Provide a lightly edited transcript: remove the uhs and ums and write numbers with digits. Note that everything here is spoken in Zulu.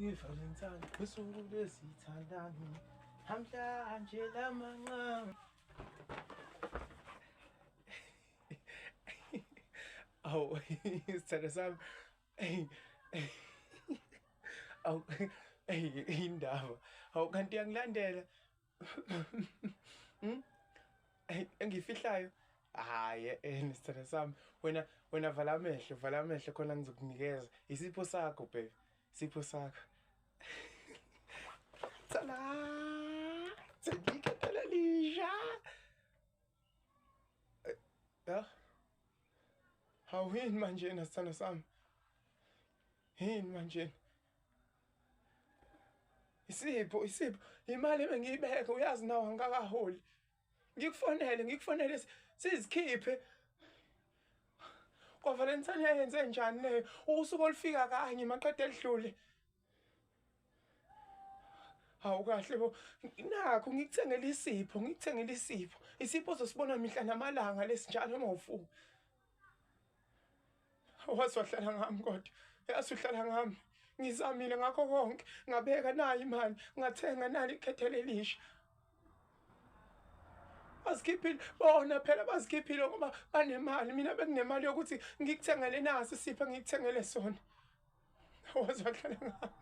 I-Valentine, usuku lwezithandani, namhlanje lamanqamu. Awu, isithando sami. Awu, indaba. Awu, kanti uyangilandela. Hmm? Engiyifihlayo. Hhayi, nesithando sami. Wena wena vala amehlo, vala amehlo khona ngizokunikeza. Isipho sakho baby. Isipho sakho. Thala! Sengikhathele lisha. Ya? Hawu, yini manje sithando sami? Yini manje? Isipho, isipho, imali ebengiyibeka, uyazi nawe angikakaholi. Ngikufonele, ngikufonele sizikhiphe. Kwa Valentine yayenze njani leyo? Usuku olufika kanye maqede edlule. Hawu kahle bo. Nakho ngikuthengele isipho, ngikuthengele isipho. Isipho ozosibona mihla namalanga lesinjalo uma ufuna. Waze wahlala ngami kodwa. Yazi uhlala ngami. Ngizamile ngakho konke, ngabeka nayo imali, ngathenga nali ikhethelo elisha. Bazikhiphile bona phela, bazikhiphile ngoba banemali. Mina benginemali yokuthi ngikuthengele nasi isipho engikuthengele sona. Waze wahlala ngami.